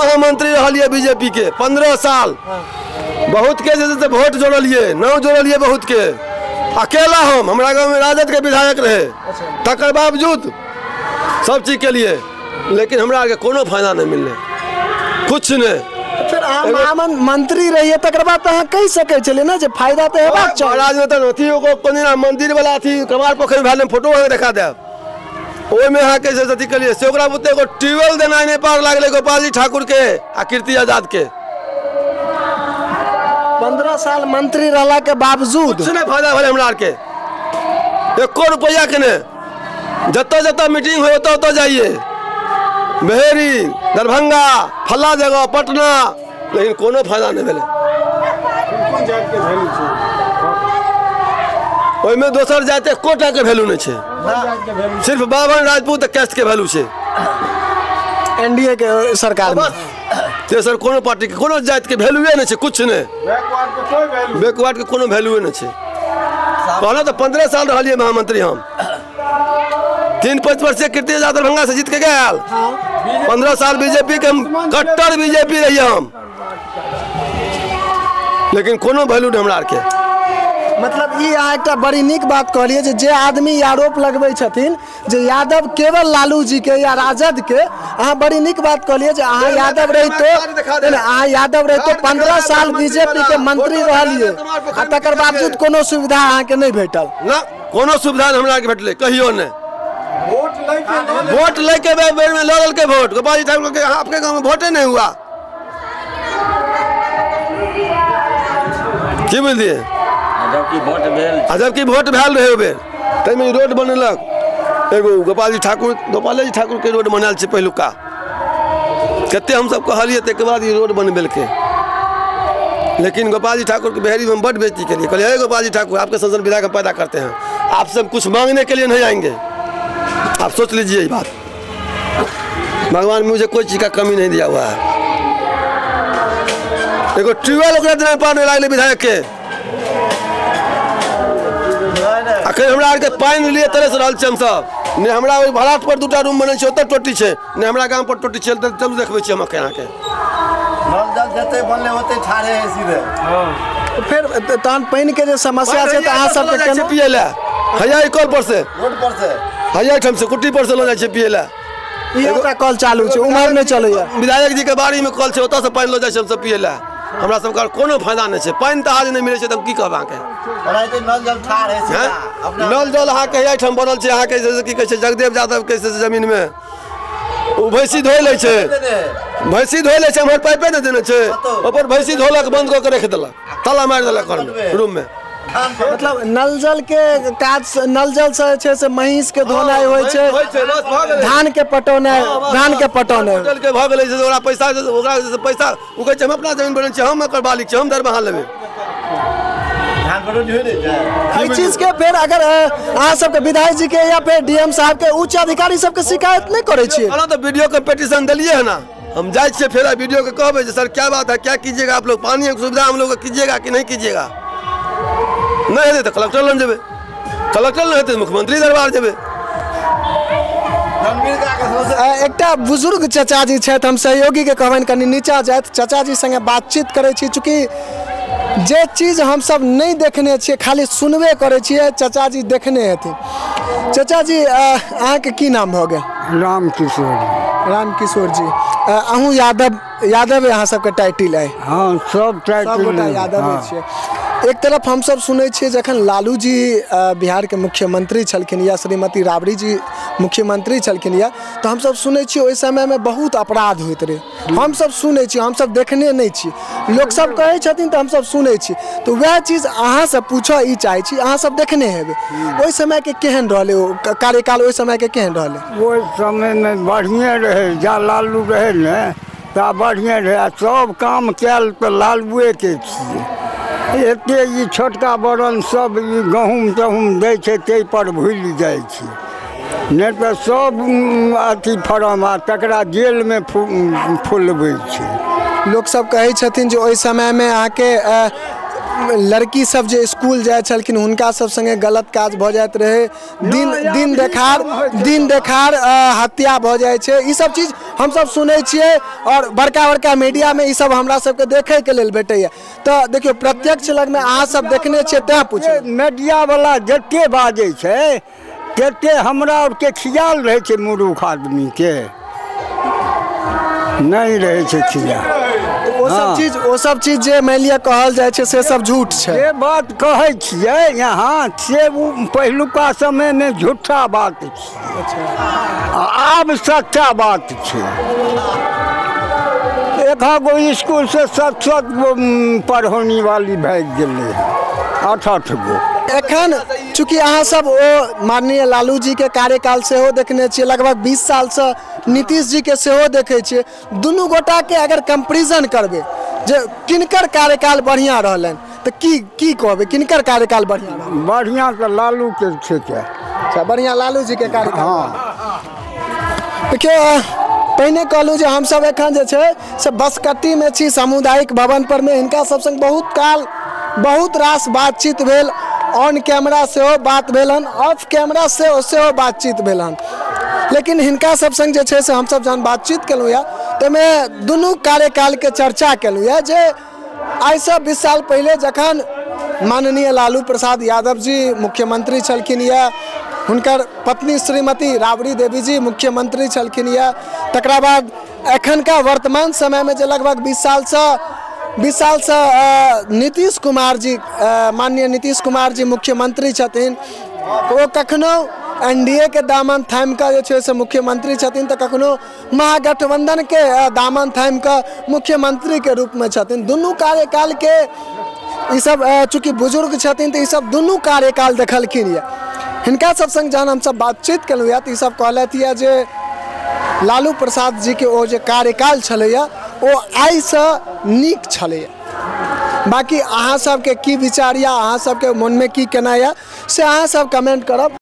महामंत्री रहलियै बीजेपी के 15 साल। बहुत के जे वोट जोड़लियै, नाम जोड़लियै बहुत के। अकेला हम, हमरा गाँव में राजद के विधायक रहे, तकर बावजूद सब चीज के लिए, लेकिन हमरा आरके कोनो फायदा नहीं मिललै, कुछ नहीं। फिर अहाँ मंत्री रहिए तकर बाद अहाँ कहि सकै छलियै ने जे फायदा तऽ हेबाक चाही। राजनेता अथी ओकर कोन मंदिर वाला अथी कमार पोखरि भेल, फोटो अहाँके देखा देब, ओहिमे अहाँके जे अथी केलियै से ओकरा बुते एगो ट्यूबवेल देनाइ नहि पार लागलै गोपालजी ठाकुर के आ कीर्ति आजाद के। 15 साल मंत्री रहला के बावजूद कुछ नहीं फायदा भेलै हमरा आरके, एको रुपैआ के नहि। जतऽ जतऽ मीटिंग होइ ओतऽ ओतऽ जाइए, बहेरी, दरभंगा, फल्ला जगह, पटना, लेकिन कोनो फायदा नहि भेलै। ओहिमे दोसर जाति एको टाके वैल्यू नहि छै, सिर्फ बाभन राजपूत कैस्ट के वैल्यू छै एनडीए के सरकार में। तेसर कोनो पार्टी के कोनो जाति के वैल्यूए नहि छै, कुछ नहि। बैकवर्ड के कोनो वैल्यूए नहि छै। कहलहुँ तऽ 15 साल रहलियै महामंत्री हम, 3-5 वर्ष कीर्ति आजाद दरभंगा से जीत के गया। 15 साल बीजेपी के हम कट्टर बीजेपी रहिए हम, लेकिन कोनो वैल्यू नहीं हमरा आरके। मतलब ई अहाँ एकटा बड़ी नीक बात कहलियै जे जे आदमी आरोप लगबै छथिन जे यादव केवल लालू जी के या राजद के, अहाँ बड़ी नीक बात कहलियै जे अहाँ यादव रहितो, अहाँ यादव रहितो 15 साल बीजेपी के मंत्री रहलियै आ तकर बावजूद कोनो सुविधा अहाँके नहि भेटल। ना, कोनो सुविधा हमरा के भेटलै कहियो नहि। वोट लेके बेर में लड़ल के वोट गोपाल जी ठाकुर के आपके गांव में वोटे नहीं हुआ, की बुझलिए? जबकि वोट भेल रहे बेर ताहिमे रोड बनेलक एगो गोपाल जी ठाकुर, गोपाले जी ठाकुर के रोड बनायल छै पहिलुका। कते हमसब कहलियै ताहिके बाद ई रोड बनबेलकै, लेकिन गोपाल जी ठाकुर के बहेरी में बड बेइज्जती केलिए। कहलिए गोपाल जी ठाकुर आपके संसद विधायक हम पैदा करते हैं, आपसे हम कुछ मांगने के लिए नहीं आएंगे, आप सोच लीजिए ये बात। भगवान मुझे कोई चीज का कमी नहीं दिया हुआ है। एगो ट्यूबवेल ओकरा देना पार नहीं लागलै विधायक के। अखन हमरा आरके पानि लिए तरस रहल छी हमसब, ने हमरा ओहि भराट पर 2टा रूम बनल छै ओतऽ टोटी छै, ने हमरा गाम पर टोटी छै। चलू देखबै छी हम अखन अहाँके। नल जल जते बनलै ओते ठाढ़े है सीधे। फेर तहन पानि के जे समस्या छै तऽ अहाँ सबके केना पियै लए? हैया कल पर से, रोड पर से, हैया एहिठाम से कुट्टी पर से लऽ जाइ छै पियै लए। ई एकटा कल चालू छै, उम्हर नहि चलैया। विधायक जी के बाड़ी में कल छै, ओतऽ से पानि लऽ जाइ छै हमसब पियै लए। हमरा सबके कोनो फायदा नहि छै, पानि तऽ आज नहि मिलै छै तऽ की कहब अहाँके। नल जल ठाढ़ है, नल जल अहाँके एहिठाम बनल छै अहाँके की कहै छै जगदेव यादव के जमीन में। ओ भैंसी धोइ लै छै, भैंसी धोइ लै छै, एम्हर पाइपे नहि देने छै, ओपर भैंसी धोलक बंद कऽ के राखि देलक, ताला मारि देलक घरमे रूम में। मतलब नल जल के काज, नल जल से छै से महींस के धोनाइ होइ छै, धान के पटौनाइ, धान के पटौनाइ के भऽ गेलै। ओकरा पैसा, ओकरा पैसा ओ कहै छै हम अपना जमीन बनल छी, हम एकर मालिक छी, हम दरमाहा लेबै। एहि चीज के फेर अगर अहाँ सबके विधायक जी के या फेर डीएम साहब के उच्च अधिकारी सबके शिकायत नहि करै छियै? तऽ वीडियो के पिटीशन देलियै है ना, हम जाइ छियै फेर वीडियो के कहबै जे सर क्या बात है, क्या कीजिएगा आप लोग, पानी के सुविधा हम लोग कीजिएगा कि नहीं कीजिएगा? नहीं हेतै तऽ कलेक्टर लग जेबै, कलेक्टर नहि हेतै मुख्यमंत्री दरबार जेबै। एकटा बुजुर्ग चाचा जी छथि, हम सहयोगी के कहबनि कनि नीचा जाथि, चाचा जी संगे बातचीत करै छी। चूँकि जे चीज हमसब नहि देखने छियै, खाली सुनबे करै छियै, चाचा जी देखने हेथिन। चाचा जी अहाँके की नाम भऽ गेल? राम किशोर। राम किशोर जी, अहूँ यादव, यादव अहाँ सबके टाइटिल अइ? हाँ, सब टाइटिल यादव छियै। एक तरफ हमसब सुनै छियै जखन लालू जी बिहारके मुख्यमंत्री छलखिन या श्रीमती राबड़ी जी मुख्यमंत्री छलखिन या, तऽ हमसब सुनै छियै ओहि समयमे बहुत अपराध होइत रहै। हमसब सुनै छी, हमसब देखने नहि छी, लोकसब कहै छथिन तऽ हमसब सुनै छी। तऽ वएह चीज अहाँसँ पूछऽ ई चाहै छी, अहाँसब देखने हेबै ओहि समयके केहन रहलै ओ कार्यकाल, ओहि समयके केहन रहलै? ओहि समयमे बढ़िएँ रहै, जा लालू रहै ने ता बढ़िएँ रहै। आ सब काम कयल तऽ लालूएके छियै। एते ई छोटका बरन सब ई गहूँम तहूम दै छै ताहि पर भूलि जाइ छै, नहि तऽ सब अथी फॉर्म आ तकरा जेलमे फुलबै छै। लोकसब कहै छथिन जे ओहि समयमे अहाँके लड़की सब जे स्कूल जाइ छलखिन हुनका सब संगे गलत काज भऽ जाइत रहै, दिन देखार हत्या भऽ जाइ छै, ई सब चीज हमसब सुनै छियै आओर बड़का बड़का मीडियामे ई सब हमरा सबके देखैके लेल भेटैया। तऽ देखियौ प्रत्यक्ष लगमे अहाँ सब देखने छियै तैं पूछै। मीडियावला जते बाजै छै तते हमरा आरके खियाल रहै छै, मूर्ख आदमीके नहि रहै छै खियाल। ओ सब चीज जे मानि लिअ कहल जाइ छै से सब झूठ छै। जे बात कहै छियै यहाँ से ओ पहिलुका समयमे झूठा बात छै, आब सच्चा बात छै। एक गो स्कूल से 7-7 गो पढ़ौनी वाली भागि गेलै हँ, 8-8 गो। एखन चूँकि अहाँ सब ओ माननीय लालू जी के कार्यकाल सेहो देखने छियै, लगभग 20 सालसँ नीतीश जी के सेहो देखै छियै, दुनू गोटाके अगर कंपेरिजन करबै जे किनकर कार्यकाल बढ़िआँ रहलनि तऽ की कहबै, किनकर कार्यकाल बढ़िआँ रहल? बढ़िआँ तऽ लालू के छै। अच्छा, बढ़िआँ लालू जी के कार्यकाल। हाँ, देखियौ पहिने कहलहुँ जे हमसब एखन जे छै से बसकट्टीमे छी, सामुदायिक भवन परमे। हिनका सब संग बहुत काल बहुत रास बातचीत भेल, ऑन कैमरा सेहो बात भेल हन, ऑफ कैमरा सेहो बातचीत भेल हन। लेकिन हिनका सब संग जे छै से हमसब जहन बातचीत केलहुँ यऽ ताहिमे दुनू कार्यकालके चर्चा केलहुँ यऽ जे आइसँ 20 साल पहिले जखन माननीय लालू प्रसाद यादव जी मुख्यमंत्री छलखिन यऽ, हुनकर पत्नी श्रीमती राबड़ी देवी जी मुख्यमंत्री छलखिन यऽ, तकरा बाद एखनका वर्तमान समयमे जे लगभग 20 सालसँ नीतीश कुमार जी, माननीय नीतीश कुमार जी मुख्यमंत्री छथिन, ओ कखनो एनडीए के दामन थामि कऽ जे छै से मुख्यमंत्री छथिन तऽ कखनो महागठबंधन के दामन थामि कऽ मुख्यमंत्री के रूपमे छथिन। दुनू कार्यकालके ईसब चूँकि बुजुर्ग छथिन तऽ ईसब दुनू कार्यकाल देखलखिन यऽ। हिनका सब संग जहन हमसब बातचीत केलहुँ यऽ तऽ ईसब कहलथि यऽ जे लालू प्रसाद जी के ओ जे कार्यकाल छलैया ओ आइसँ नीक छलैया। बाकी अहाँ सबके की विचार यऽ, अहाँ सबके मोनमे की केना यऽ से अहाँ सब कमेंट करब।